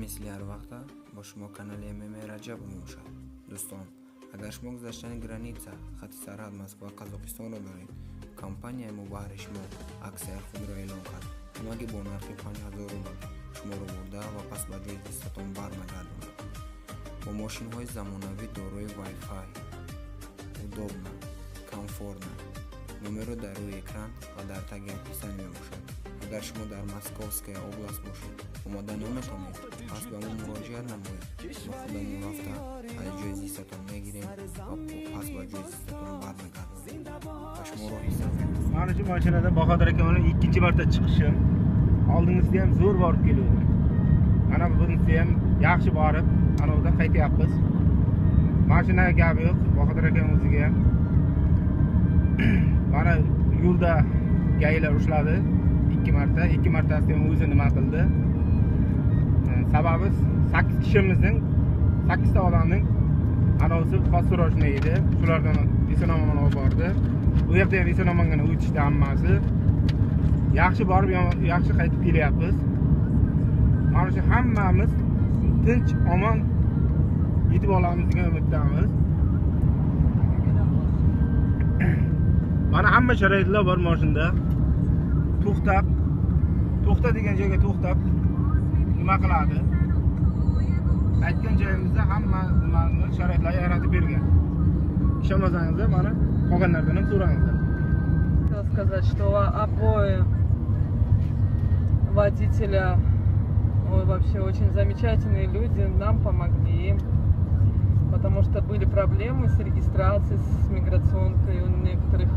Мисли ҳар вақта бо шумо канали ММ Раҷабов мебошад. Дӯстон, агар шумо гузаштани граница, хати сарҳад Москва Қазоқистонро доред, компанияи мо баҳри шумо аксияи худро эълон кард. Ҳамагӣ бо нархи 5000 рубл шуморо бурда ва пас ба ҷои зистатон бармегардонад. Бо мошинҳои замонавӣ дорои Wi-Fi, удобно, комфортно. Номерро дар рӯи экран ва дар таги описание мебошад. Агар шумо дар Московская область бошед, омода наметавонед, пас ба мо муроҷиат намоед. Мо худамон рафта аз ҷои зистатон мегирем ва пас ба ҷои зистатон бармегардонем. Ба шумо роҳи сафар. Mana shu mashinada Bahodir aka bilan ikkinchi marta chiqishim. Oldingisida ham zo'r borib keluvdim. Mana bunisi ham yaxshi borib, ana o'da qaytyapmiz. Mashinaga gap yo'q, Bahodir aka o'ziga ham. Mana yo'lda ГАИ lar ushladi ikki marta, ikki martasida ham o'zi nima qildi. Sababi 8 kishimizning, 8 ta odamning anavisi посрочный edi. Shulardan eson omon olib bordi. U yoqda ham eson omongina o'tishdi hammasi. Yaxshi borib, yaxshi qaytib kelyapmiz. Mana shu hammamiz tinch, omon yetib olamiz degan umiddamiz. Mana hamma sharoitlar bor mashinada. To'xtab, to'xta degan joyga to'xtab nima qiladi? Aytgan joyimizda hamma nimani sharoitlar yaratib bergan. Ishonmasangizlar, mana qolganlardan ham so'rangizlar. Хотела сказать, что обои водителя, ой, вообще очень замечательные люди, нам помогли, потому что были проблемы с регистрацией, с миграционкой у некоторых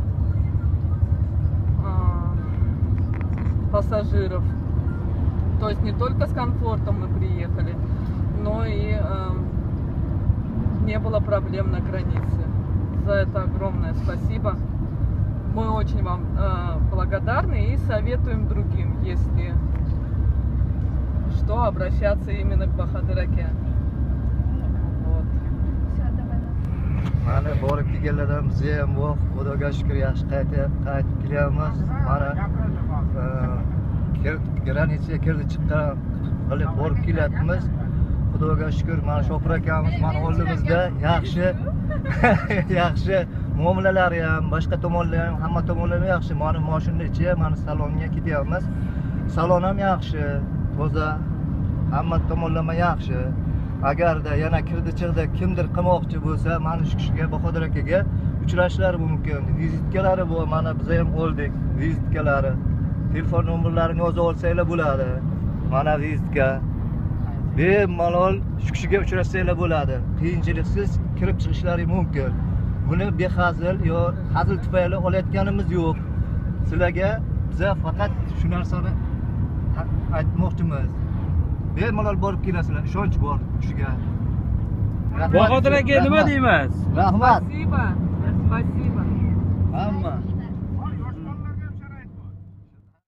пассажиров. То есть не только с комфортом мы приехали, но и не было проблем на границе. За это огромное спасибо. Мы очень вам благодарны и советуем другим, если что, обращаться именно к Бахадыр-аке. Вот. Mana borib kelganlardan biza ham bu Xudoga shukur yaxshi qaytib kelyapmiz. Mana граница ga kirdi chiqqan qilib borib kelyapmiz. Xudoga shukur, mana shofir akamiz mana oldimizda yaxshi yaxshi muomalalari ham, boshqa tomonlar ham, hamma tomonlama yaxshi. Mana mashina ichi, mana salonga ketyapmiz. Salon ham yaxshi, toza, hamma tomonlama yaxshi. Agarda yana kirdi chiqdi kimdir qilmoqchi bo'lsa, mana shu kishiga, Bahodir akaga uchrashishlari mumkin. Vizitkalari bor, mana biz ham oldik vizitkalari. Telefon nomerlarini yozib olsanglar bo'ladi. Mana vizitka. Bemalol shu kishiga uchrashsanglar bo'ladi. Qiyinchiliksiz kirib chiqishlari mumkin. Buni behazil yo hazil tufayli olayotganimiz yo'q. Sizlarga biza faqat shu narsani aytmoqchimiz. Bemalol borib kelasizlar, ishonch bor kishiga. Bahodir aka nima deymiz? Rahmat. Спасибо. Спасибо. Hamma.